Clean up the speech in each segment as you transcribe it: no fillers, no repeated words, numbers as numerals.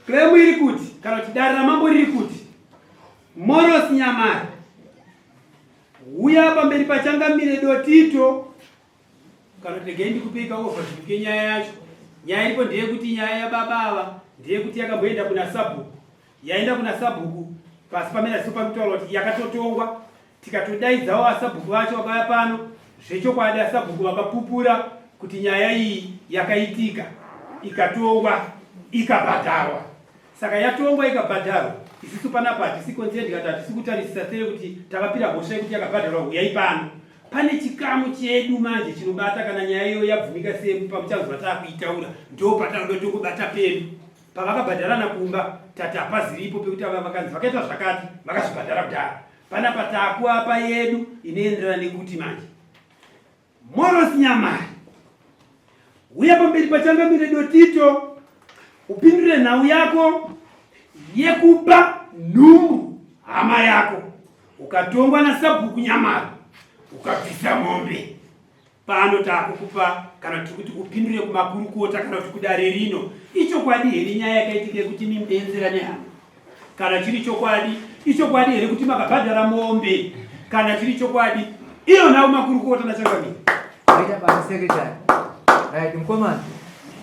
Claim iri kuti kana kuti dare ramambo riri kuti Moros Nyamari huya pamberi pachangamire Dotito kana kuti regai ndikupei kaoverview kenyaya yacho. Nyaya iripo ndeyekuti nyaya yababa ava ndeyekuti yakamboenda kuna sabhuku, yaenda kuna sabhuku pasi pamera ziso pari kutaura kuti yakatotongwa, tikatodaidzawo asabhuku vacho vakauya pano. Zvechokwadi asabhuku vakapupura kuti nyaya iyi yakaitika ikatongwa ikabhadharwa. Saka yatongwa ikabhadharwa, isisu panapa hatisi concerned kana hatisi kutarisisa sere kuti tavapira mhosva yekuti yakabhadharwa, huyai pano. Pane chikamu chedu manje chinobata kana nyaya iyoyo yabvumika semu pamuchanzwa taakuitaura, ndo patanoda tongobata pedu. Pavakabhadharana kumba tati hapaziripo pekuti ava vakanzi vakaita zvakati vakazvibhadhara kudhara. Panapa taakuapa yedu inoenderana nekuti manje Moros Nyamari huya pamberi pachangamire Dotito upindure nhau yako yekupa nhumbu hama yako ukatongwa nasabhuku Nyamari ukabvisa mombe pano takukupa kana tiri kuti upindure kumakurukota kana kuti kudare rino. Ichokwadi here nyaya yakaitika yekuti mimudenzera nehama? Kana chiri chokwadi, ichokwadi here kuti makabhadhara mombe? Kana chiri chokwadi, iyo nhau makurukota nachangamire. Maita basa secretary. Right, mukomana.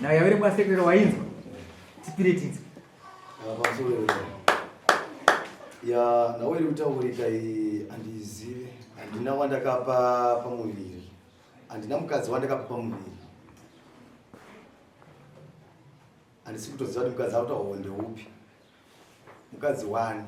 Nhau yaverengwa secretary wainzwa. Tipire tinzwe. Ya, nhau iri kutaurika iyi handiizive. Handina wandakapa pamuviri. Handina mukadzi wandakapa pamuviri. Handisi kutoziva kuti mukadzi akutaurwa ndeupi. Mukadzi wani.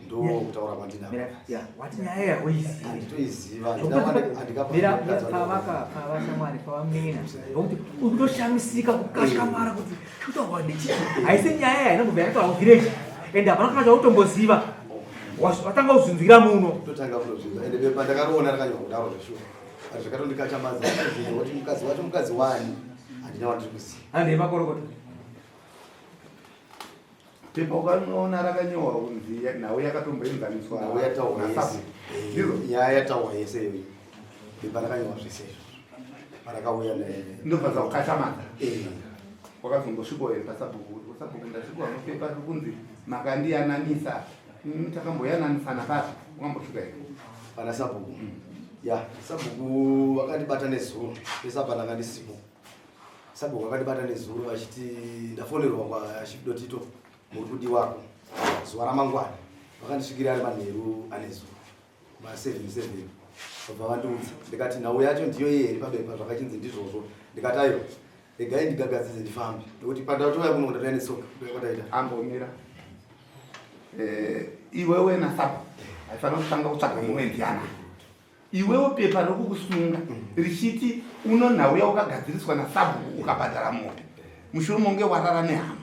Ndo kutaura kwandinako. Ya, wati nyaya yaoiziva. Handitoiziva. Handina wandakapa mukadzi Pavaka pava shamwari pava munin'ina. Ngokuti ukutoshamisika kukashamara kuti kutaurwa ndechii. Haisi nyaya yainobva yataurwa village. Ende hapana kana chautomboziva. Watanga kuzvinzwira muno. Totanga kutozvinzwa. Ende bepa ndakariona rakanyorwa kudaro zveshuwa. Zvakatondikachambadza kuti mukadzi wacho mukadzi wani. Handina wandiri kuziva. Hande makorokota. Pepa ukanoona rakanyorwa kunzi nhau yakatomboenzaniswa Nhau yataurwa yese. Ndizvo? Nyaya yataurwa yese iyoyo. Pepa rakanyorwa zvese izvo. Parakauya ne Ndobva dzakukashamadza. Eh. Wakazombosvikawo here pasabhuku? Sabhuku ndasvikawo nopepa riri kunzi makandiyananisa. Takamboyananisana papi? Wakambosvika here? Pana sabhuku. Ya, sabhuku vakandibata nezuro. Pese apa ndanga ndisipo. Sabhuku vakandibata nezuro vachiti ndafonerwa kwaChief Dotito muri kudiwako zuva ramangwana. Vakandisvikira ari manheru ane zuva ma 7 7 vabva vandiudza ndikati nhau yacho ndiyo iye here pabepa zvakachinzi ndizvozvo ndikati aiwa regai ndigagadzidze ndifambe nekuti pandatouya kuno ndatouya netsoka ndouya kwataita Ambomira. Eh, iwewe nasabhuku haifanira kutanga kutsvaga mumwe ndiana. Iwewe pepa rokukusunga richiti uno nhau yaukagadziriswa nasabhuku ukabhadhara mombe mushure monge warara nehama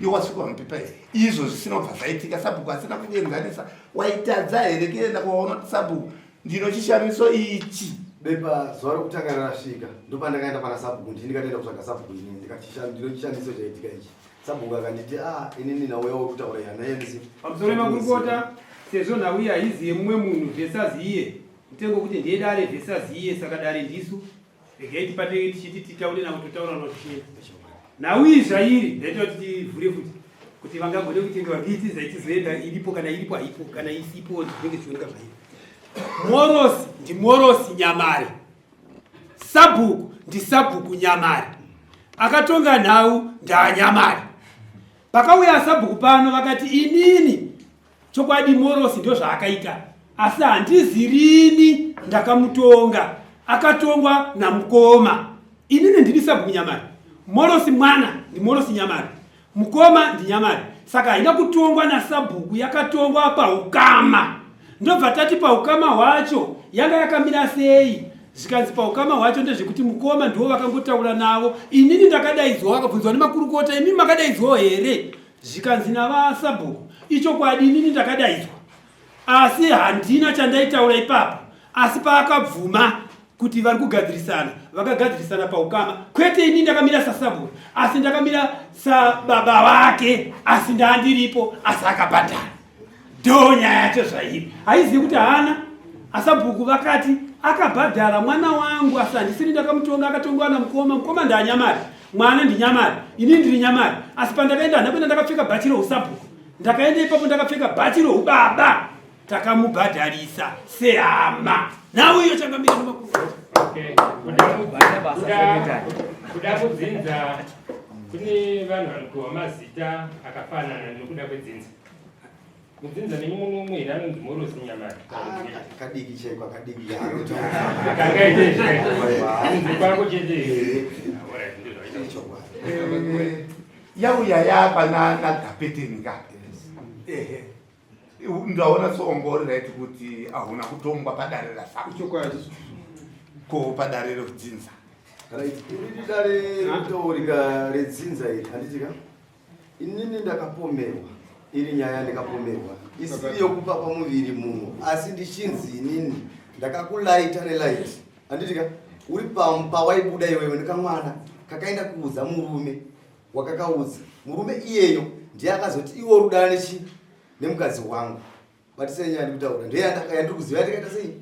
iwe wasvika mupepa iri izvo zvisina kubva zvaitika sabhuku asina kuenzanisa waitadza here kuenda kwaona kuti sabhuku ndino chishamiso ichi bepa zuva rokutanga rarasvika ndopandakaenda pana sabhuku ndini ndikatoenda kutsvaga sabhuku ini ndikati ndino chishamiso chaitika ichi sabhuku akanditi a ah, inini nhau yauri kutaura yana yenzi pamusoro makurukota sezvo nhau iyi haizi yemumwe munhu versus iye mutengo kuti ndiye dare versus iye saka dare ndisu regai tipate tichiti titaure navo totaura navo tichienda nhau iyi zvairi ndaita kuti tivhure futi kuti vangagone kutenga vakiitiza itizoenda iripo kana iripo haipo kana isipo zvinenge zvichioneka zvairi morosi ndimorosi nyamari Sabhuku ndisabhuku Nyamari, akatonga nhau ndaanyamari. Pakauya sabhuku pano vakati inini chokwadi Morosi ndo zvaakaita, asi handizirini ndakamutonga, akatongwa namukoma. Inini ndini sabhuku Nyamari, Morosi mwana ndiMorosi Nyamari, Mukoma ndiNyamari saka haina kutongwa nasabhuku yakatongwa paukama ndobva tati paukama hwacho yanga yakamira sei zvikanzi paukama hwacho ndezvekuti mukoma ndiwo vakangotaura navo inini ndakadaidzwa vakabvunzwa nemakurukota imimi makadaidzwawo here zvikanzi navasabhuku ichokwadi inini ndakadaidzwa asi handina chandaitaura ipapo asi paakabvuma kuti vari kugadzirisana vakagadzirisana paukama kwete ini ndakamira sasabhuku asi ndakamira sababa vake asi ndandiripo asi akabhadhara ndo nyaya yacho zvairi haizivi kuti haana asabhuku vakati akabhadhara mwana wangu asi handisiri ndakamutonga akatongewa namukoma mukoma ndaanyamari Mwana ndiNyamari, ini ndiri Nyamari, asi pandakaenda handina kuenda ndakapfeka bhachi rousabhuku, ndakaenda ipapo ndakapfeka bhachi roubaba. Takamubhadharisa sehama. Nhau iyo changamire nemakuru. Okay. Kuda kudzinza kune vanhu vanopiwa mazita akafanana nokuda kwedzinza. Mudzinza menyu muno umwe here anonzi Morosi Nyamari? Kadiki chaiko kadiki. Kangaite kunze kwako chete. Eh, yauya yapa nagapeteni ka. Ehe. Ndaona soongori right kuti ahuna kutongwa padare rasabhuku. Ko padare rekudzinza. Right, iri dare rekutorika redzinza iri handiti ka? Inini ndakapomerwa iri nyaya ndikapomerwa isiri yokupa pamuviri munhu asi ndichinzi inini ndakakulaita nelight handiti ka uri pawaibuda iwewe nekamwana kakaenda kuudza murume wakakaudza murume iyeyo ndiye akazoti iwe uri kudana nechi nemukadzi wangu batisei nyaya ndikutaura ndiye yandiri kuziva yatakaita sei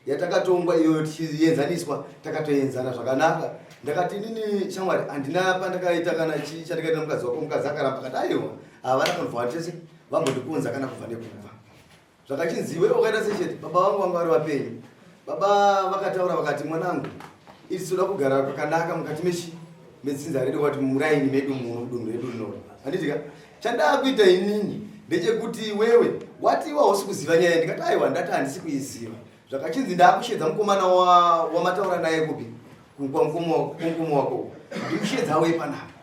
yatakatongwa iyoyo tichienzaniswa takatoenzana zvakanaka ndakati inini shamwari handina pandakaita kana chii chandikaita mukadzi wako mukadzi akaramba akati aiwa havana kanobva tese vambondikunza kana kubva nekubva zvakachinzi iwe wakaita sechete baba vangu vanga vari vapenyu baba vakataura vakati mwanangu isi toda kugara kwakanaka mukati mechi medzinza redu kwati muraini medu muno mudunhu redu rinori handiti ka Chandaakuita inini ndechekuti iwewe wati iwe hausi kuziva nyaya ndikati aiwa ndati handisi kuiziva zvakachinzi ndaakushedza mukomana wamataura naye kupi kwamukoma wako ndikushedza auye panapa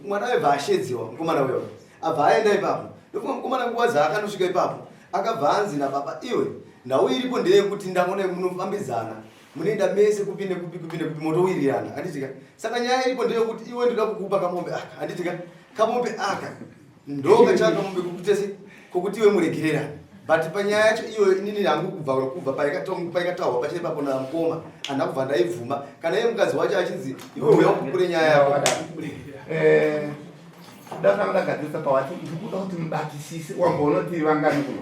mwana webva ashedziwa mukomana wewe abva aenda ipapo ndofunga mukomana nguva dzaakanosvika ipapo akabva anzi nababa iwe nhau iripo ndeyekuti ndangona munofambidzana munoenda mese kupi nekupi kupi nekupi motowirirana handitika saka nyaya iripo ndeyekuti iwe ndoda kukupa kamombe aka handitika kamombe aka ndokachava kamombe kokutese kokuti iwe muregererana but panyaya yacho iyoyo inini hangu kubva kubva paikataurwa pachiri papo namukoma handina kubva ndaibvuma kana iye mukadzi wacho achinzi iwe uya ukukure nyaya yako eh, Ndakanga ndagadzirisa pawati ndikuda kuti mubatisise wamboona tiri vangani kuno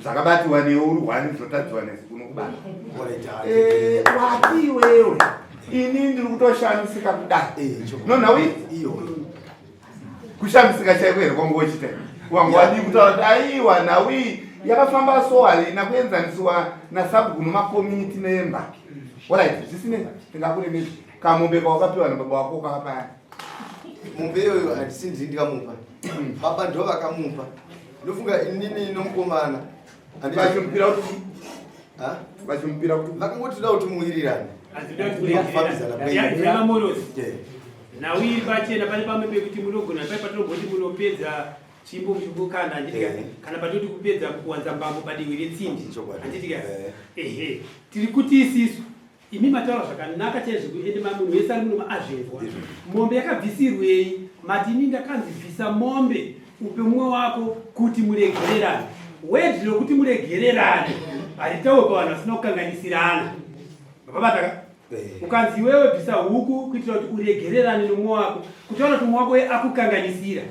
zvakabatiwa newe uri hwani zvotadziwa nesu kuno kubata eh, wati iwewe ini ndiri kutoshamisika kudai eh, no nhau iyo kushamisika chaiko here kwangu wechita wangu wadii kutaura kuti aiwa nhau iyi yakafamba so haina kuenzanisiwa nasabhuku nomakomunity member orit zvisinei tingakuremedza kamombe kawakapiwa nababa wako kakapaya mombe iyoyo handisi ndini ndikamupa baba ndo vakamupa ndofunga inini nomukomana vachimupira kuti vachimupira kuti vakangoti da kuti muwirirane nhau iri pachena pane pamwe pekuti munogona pai patinomboti munopedza chimbo muchingokanda handitika eh. kana patoti kupedza kuwanza mbambo padiwi retsindi handitika eh. ehe tiri kuti isisu Imi mataura zvakanaka chaizvo ende munhu wese ari muno azvinzwa. Mombe yakabvisirwei? Mati ini ndakanzi bvisa mombe upe mumwe wako kuti muregererane. Word rokuti muregererane haritaurwe pavanhu vasina kukanganisirana. Mapabataka? Eh. Ukanzi iwewe bvisa huku kuitira kuti uregererane nomumwe wako, kutaura kuti mumwe wako akukanganisira.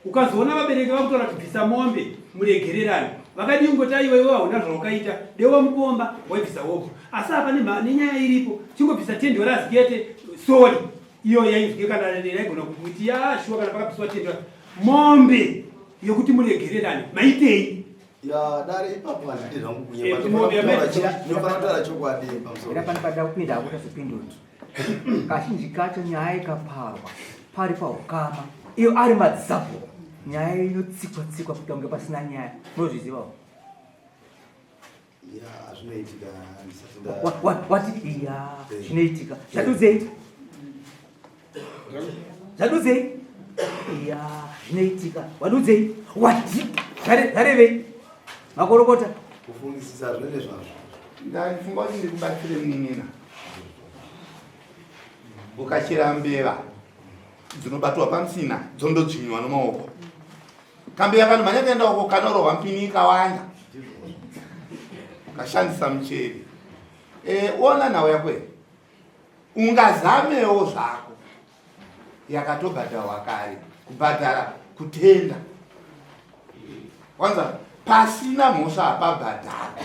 Ukazoona vabereki vakutaura kuti bvisa mombe muregererane vakadii kungoti aiwa iwe hauna zvawakaita dei wamupomba waibvisa woga asi apa nenyaya iripo chingobvisa ten dollars chete sorry iyo yainzwike kana yaigona kuti yashuwa kana pakabviswa ten dollars mombe yokuti muregererane maitei ya dare ipapo handidi zvangu kunyepa ndinofanira kutaura chokwadi pamusoro pane pada kupinda hakutazopindura Kazhinji kacho nyaya ikaparwa pari paukama iyo ari madzabhuku nyaya inotsikwa tsikwa kuita kunge pasina nyaya munozvizivawo wati iya eh. zvinoitika zvadudzei zvadudzei iya zvinoitika wadudzei wati zvarevei makorokota kufungisisa zvene zvazvo Ndaifunga kuti ndikubatsire munin'ina. Ukachera mbeva dzinobatwa pamusina dzondodzvinywa nomaoko. Kambeya kanomhanya kaenda uko kanorohwa mpini ikawanda. Kashandisa mucheri. Eh, ona nhau yako iyi. Ungazamewo zvako. Yakatobhadharwa kare. Kubhadhara kutenda. Kwanza pasina mhosva hapabhadharwa.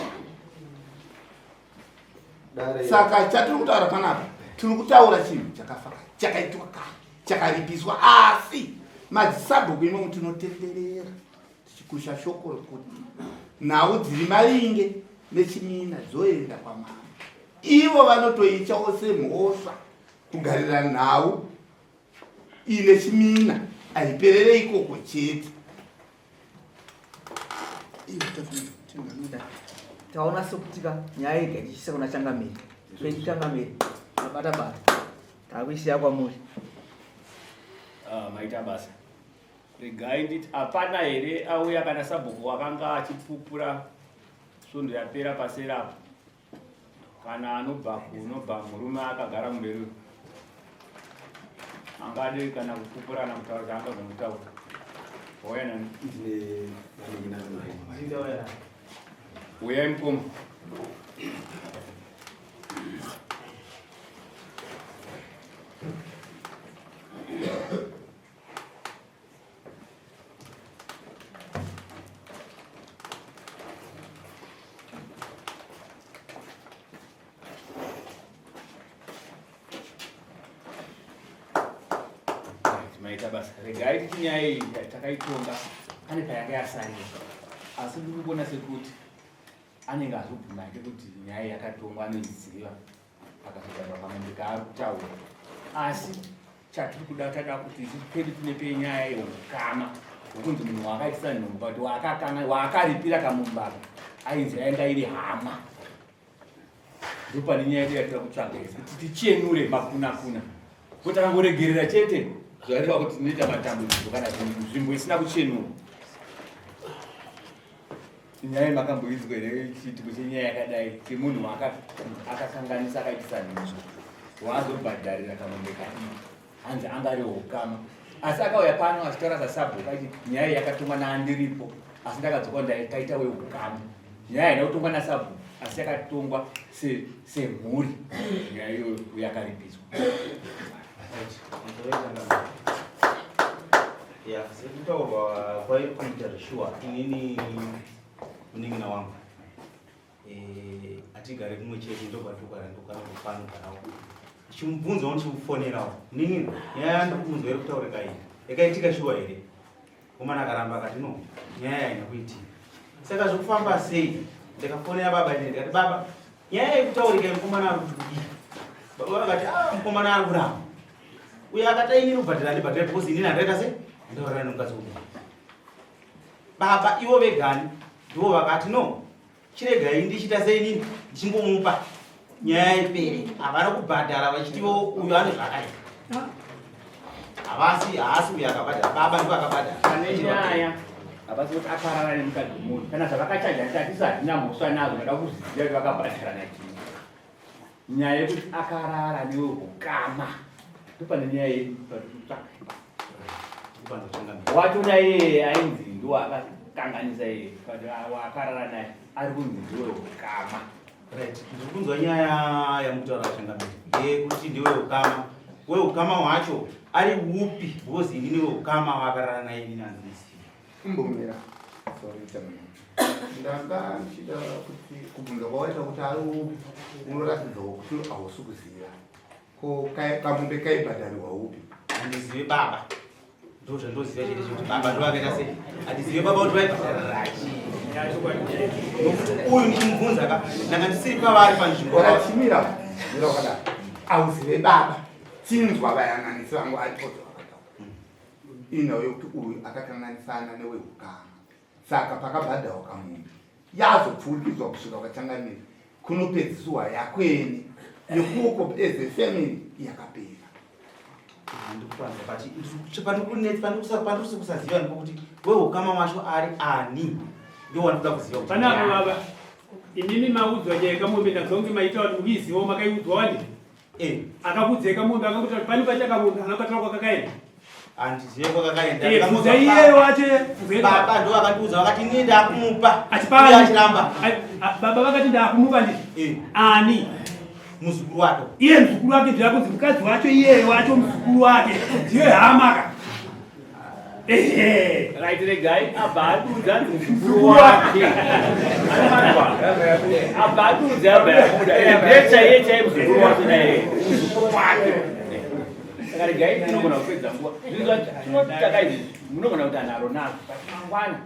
Saka chatiri kutaura panapa tiri kutaura chinhu chakafa kare. Chakaitwa kare chakaripiswa, asi madzisabhuku imomo tinotenderera tichikusha shoko rokuti nhau dziri maringe nechimina dzoenda kwamambo. Ivo vanotoichawo semhosva kugarira nhau ine chimina haiperere ikoko chete. Taona sekutika nyaya yega tichiisa kuna changamire pedu. Changamire, tabata bata, takuisiya kwamuri. Ah, maita basa. Regai nditi hapana here auya kana sabhuku wakanga achipupura svondo yapera paserapo, kana anobva kunobva murume akagara mumberi angade kana kupupura kana kutaura chaangagona kutaura? Wauya nani? Ndine vanin'ina vangu. Uyai mukoma. Right, maita basa. Regai titi nyaya iyi takaitonga, pane payanga yasarira, asi ndiri kuona sekuti anenge azobvuma ake kuti nyaya yakatongwa anoiziva, akazotaura pamwe kaari kutaura. Asi chatiri kuda, tada kuti isu pedu tine penyaya yeukama hwokunzi munhu wakaitisa nhumbu kuti waakakanga waakaripira kamumbaka ainzi yainga iri hama. Ndopane nyaya yedu yatira kutsvaga isi kuti tichenure makunakuna, kuti akangoregerera chete zvareva kuti tinoita matambudziko kana nzvimbo isina kuchenurwa. Nyaya makamboinzwa here, chiitiko chenyaya yakadai chemunhu akakanganisa akaitisa nhumbu waazobhadharira kamombe kadiki, hanzi anga ari ukama, asi akauya pano achitaura sasabhuku aiti nyaya iyi yakatongwa naandiripo, asi ndakadzoka taita weukama. Nyaya haina kutongwa nasabhuku, asi yakatongwa semhuri, nyaya iyoyo yakaripiswa. Ya, sekutaurwa kwai kuita zveshuwa, inini munin'ina wangu hatigare kumwe chete, ndobva ndogara pano garawo. Ndichimubvunzawo, ndichimufonerawo, munin'ina, nyaya yandikunzwa iri kutaurika iyi yakaitika shuwa here? Komana akaramba akati no, nyaya haina kuitika. Saka zvekufamba sei? Ndikafonera baba ine, ndikati, baba, nyaya yekutaurika mukomana ari kuti kudii? Baba vakati, ah, mukomana ari kuramba uyo akati ainini kubhadhara andibhadhara because inini handaita sei, handaurana nemukadzi wemunhu. Baba ivo vegani ndivo vakati no, chiregai ndichiita sei, inini ndichingomupa nyaya ipere. Havana kubhadhara vachitivo uyo ane zvaakaita, havasi, haasi uyo akabhadhara, baba ndivo akabhadhara. Pane nyaya havasi kuti akarara nemukadzi wemunhu kana zvavakachaja hatisi, hatina mhosva nazvo. Ndada kuzviziva kuti vakabhadhara nachii. Nyaya yekuti akarara neweukama ndopane nyaya yedu patikutsvaka. Wacho iyeye ainzi ndiwo akakanganisa iyeye, waakarara naye ari kunzi ndiwe ukama. Right, ndiri kunzwa nyaya yamukutaura changamire yekuti ndiwe ukama. Weukama wacho ari upi? Because inini weukama waakarara naye inini handisi. Kumbomira, sorry changamire, ndanga ndichida kuti kubvunza kwawaita kuti ari upi unoratidzawo kuti hausi kuziva. Ko kamombe kaibhadharirwa upi? Handizive baba, ndo zvandoziva chete chekuti baba ndo vakaita sei. Handizive baba kuti vaibhadharira chii, nokuti uyu ndichimubvunza ka, ndanga ndisiri pavari panzvimbo. Chimira mira wakadaro, auzive baba. Chinzwa vayananisi vangu aripodzo vakataura inhau yekuti uyu akakanganisana neweukama, saka pakabhadharwa kamombe yazopfuurikidzwa kusvika kwachangamire kunopedziswa yakweni yekuko as a family yakapera. Handikupanza, but pandiri kusaziva ndikokuti weukama wacho ari ani, ndo wandikuda kuziva kuti Panapa baba, inini maudzwa nyaya yekamombe, ndazwa kunge maita kuti mukuizivawo, makaiudzwa wani? Eh. Akakuudza yekamombe, akakuti pane pachakamombe anakatora kwakakaenda? Handizive kwakakaenda. Eh, bvunza iye wacho, bvunza iye. Baba ndo vakandiudza, vakati inini ndakumupa. Achipani? Uye achiramba. Baba vakati ndakumupa ndi Eh. ani? Muzukuru wake. Iye muzukuru wake ndiye akunzi mukadzi wacho, iye wacho muzukuru wake ndiye hama ka, ehe. Right, regai abva adudza anzi muzukuru wake. Abva adudza, abva yabuda ndiye chaiye chaiye muzukuru wacho naye muzukuru wake. Saka regai tinogona kupedza nguva. Zvinhu zvatakaizvi munogona kuti anaro nazvo but mangwana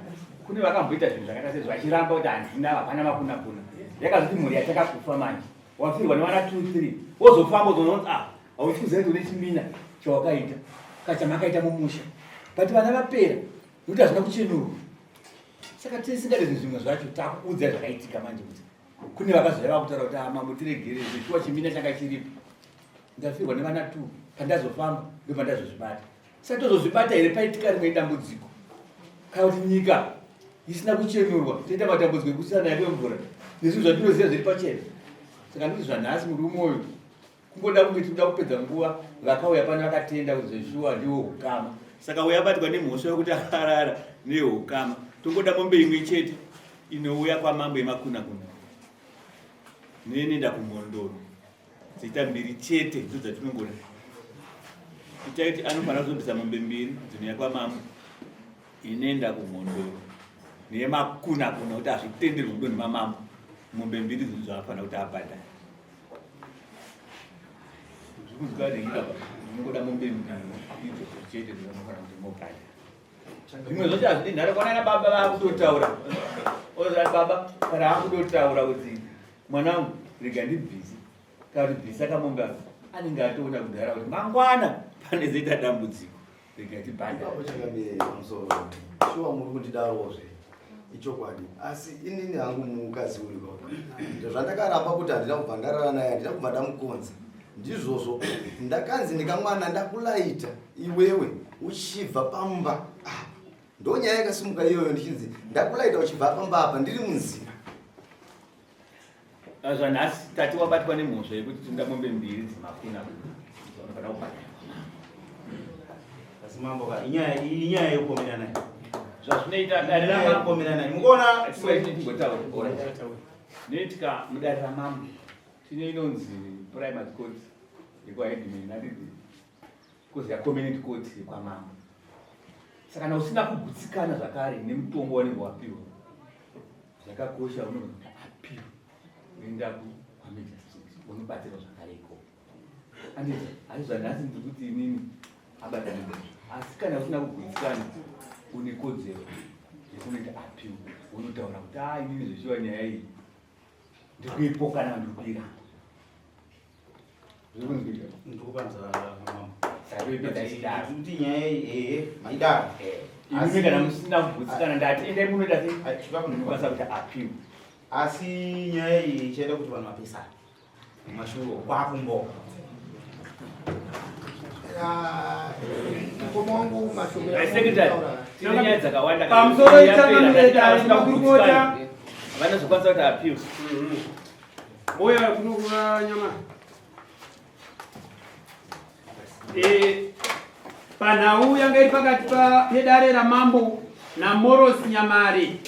kune vakamboita zvinhu zvakaita sezvo vachiramba kuti handina hapana makuna kuna. Yakazoti mhuri yatakakufa manje. Wafirwa nevana 2 3 wozofamba uzoona ah hausi kuziva kuti une chimina chawakaita kana chamakaita mumusha. But vana vapera nekuti hazvina kuchenurwa. Saka tisingade zvinhu zvimwe zvacho takukuudzai zvakaitika manje kuti kune vakazouya vakutaura kuti ah, mambo tiregere zveshuwa chimina changa chiripo ndafirwa nevana t pandazofamba ndopandazozvibata saka tozozvibata here paitika rimwe dambudziko kana kuti nyika isina kuchenurwa toita matambudziko ekusanaya kwemvura nezvinhu zvatinoziva zviri pachena saka nditi zvanhasi murume uyu Kungoda kunge tinoda kupedza nguva vakauya pano vakatenda kuti zveshuwa ndiwo hukama. Saka uyo abatwa nemhosva yokuti akarara nehukama. Tongoda mombe imwe chete inouya kwamambo yemakunakuna neinoenda kumhondoro dziita mbiri chete ndidzo dzatinongoda. Itai kuti anofanira kuzobvisa mombe mbiri dzinouya kwamambo inoenda kumhondoro neyemakunakuna kuti hazvitenderwi kudonha mamambo mombe mbiri dzinhu zvaafanira kuti abhadhare. Zvikunzwa nenyika pa ndinongoda mombe mbiri idzo chete dzinofanira kuti mobhadhara. Zvimwe zvacho hazvidi nharo kwana ana baba vakutotaura. Ozati baba kana akutotaura kuti mwanangu rega ndibvise kana kuti bvisa kamombe aka anenge atoona kudhara kuti mangwana pane zoita dambudziko. Rega tibhadhare. Ipapo changamire pamusoro. Shuwa muri kundidarozve. Ichokwadi. Asi inini hangu mukadzi uyu baba. Ndozvandakaramba kuti handina kubva ndarara naye, handina kubva ndamukonza. Ndizvozvo. Ndakanzi ndikamwana ndakulaita iwewe uchibva pamba. Ah, ndonyaya yakasimuka iyoyo ndichinzi ndakulaita uchibva pamba apa ndiri munzira. Ah, zvanhasi tati wabatwa nemhosva yekuti tinoda mombe mbiri dzemakuna unofanira kubhadhara. Asi mambo ka inyaya inyaya yekupomerana. Zvazvinoita dare Inyaya yekupomerana. Mukuona tingotaura. Zvinoitika mudare ramambo tine inonzi primary court yekwaheadman handiti koziya community court yekwamambo. Saka kana usina kugutsikana zvakare nemutongo wanenge wapiwa zvakakosha unogona kuti apiwe unoenda kwamagistrate unobatsirwa zvakare ikoko anditi asi zvanhasi ndiri kuti inini abatane asi kana usina kugutsikana une kodzero yekunoita apiwe unotaura kuti a inini zveshuwa nyaya iyi ndikuipokana ndikuiramba Kuti nyaya iyi ehe maidaro. Imi kana musina kugutsikana ndati endai munoita sei? Munokwanisa kuti appeal. Asi nyaya iyi ichaita kuti vanhu vapesane. Mashuro kwakumboka. Mukoma wangu mashoko Secretary, tine nyaya dzakawanda. Pamusoro ichangamire dare makurukota. Vanozokwanisa kuti appeal. Mboya kunokura nyama. Eh, panhau yanga iri pakati pedare ramambo naMoros Nyamari.